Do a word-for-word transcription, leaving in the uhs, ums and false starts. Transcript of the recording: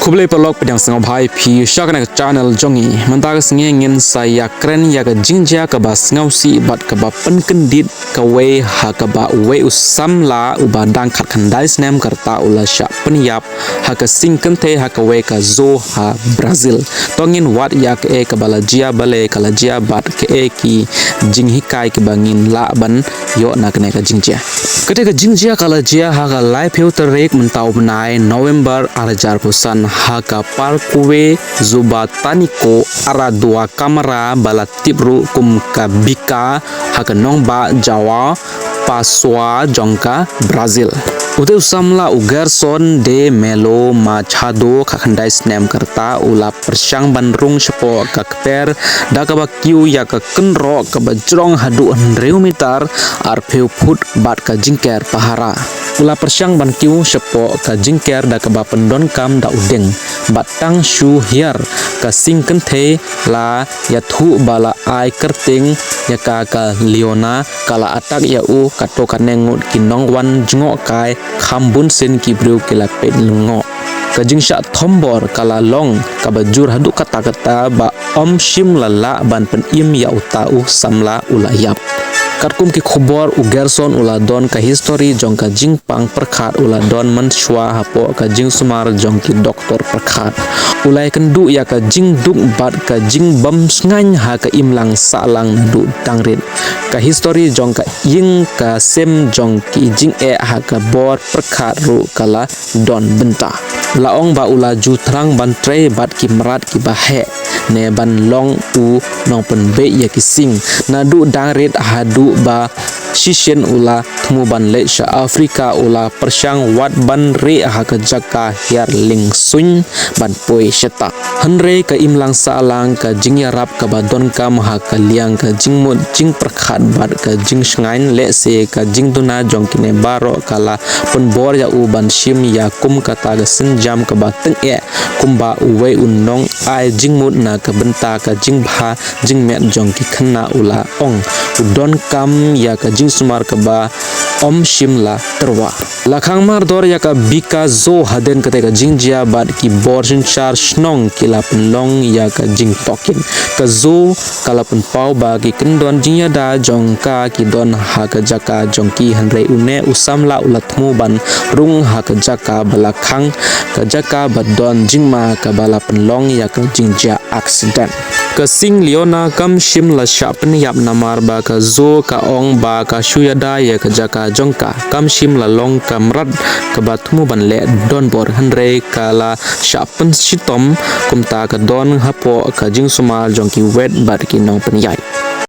Khublei paralok, pdiang sngewbha ïa phi sha kane ka channel jong ngi. Mynta ka sngi ngin sa ïakren ïa ka jingjia kaba sngewsih bad kaba pynkyndit kawei ha kaba uwei u samla uba dang khatkhyndai snem ka rta u la shah pynïap ha ka sing kynthei ha kawei ka zoo ha Brazil. To ngin wad ïa kaei kaba la jia, balei ka la jia bad kaei ki jinghikai kiba ngin lah ban ïoh na kane ka jingjia. Kata ka jingjia ka la jia ha ka laiphew tarik mynta u bnai November arhajar arphew san ha ka Parque Subatânico Arradouro Câmara, ba la tip ruh kum ka Bica, ha ka nongbah João Pessoa jong ka Brazil. Utei u samla u Gerson de Melo Machado, khatkhyndai snem ka rta, u la pyrshang ban rung shapoh ka kper da kaba kiew ïa ka kynroh kaba jrong haduh hynriew mitar, arphew phut bad ka jingker pahara. U la pyrshang ban kiew shapoh ka jingker da kaba pyndonkam da u dieng bad tang shu hiar ka sing kynthei la ïathuh ba la ai kyrteng ïa ka, ka Leona, ka la attack ïa u. Kato katne ngut ki nongwan jngohkai kham bunsien ki briew ki la peit lyngngoh. Ka jingshah thombor ka la long kaba jur haduh katta katta ba ym shym la lah ban pynim ïa uta u samla u la ïap. Katkum ki khubor, u Gerson u la don ka history jong ka jingpang pyrkhat, u la don mynshuwa hapoh ka jingsumar jong ki doktor pyrkhat. U la ïakynduh ïa ka jingduk bad ka jingbym shngaiñ ha ka imlang sahlang naduh dang rit. Ka history jong ka ïing ka sem jong ki jingeh ha ka bor pyrkhat ruh ka la don bynta. La ong ba u la ju thrang ban trei bad ki mrad kiba heh ne ban long u nongpynbeit ïa ki sing. Naduh dang rit haduh ba shisien u la thmu ban leit sha Africa, u la pyrshang wad ban rieh ha ka jaka hiar lieng suiñ ban poi shata. Hynrei ka imlang sahlang, ka jingïarap kaba donkam ha ka liang ka jingmut jingpyrkhat bad ka jingshngaiñ, lehse ka jingduna jong kine baroh ka la pynbor ïa u ban shim ïa kum kata ka sienjam kaba tyngeh kumba uwei u nongai jingmut na ka bynta ka jingbha jingmet jong ki khynnah, u la ong. U donkam ïa ka jingsumar kaba ym shym la tyrwa. La khang mardor ïa ka Bica Zoo hadien kata ka jingjia bad ki bor synshar shnong ki la pynlong ïa ka jingtohkit. Ka zoo ka la pynpaw ba ki kyndon jingïada jong ka ki don ha ka jaka jong ki, hynrei une u samla u la thmu ban rung ha ka jaka ba la khang, ka jaka ba don jingma kaba la pynlong ïa ka jingjia accident. Ka sing Leona kam shym la shah pynïap namar ba ka zoo ka ong ba ka shu ïada ïa ka jaka jong ka. Kam shym la long ka mrad kaba thmu ban leh donbor, hynrei ka la shah pynshitom, kumta ka don hapoh ka jingsumar jong ki wet bad ki nongpynïaid.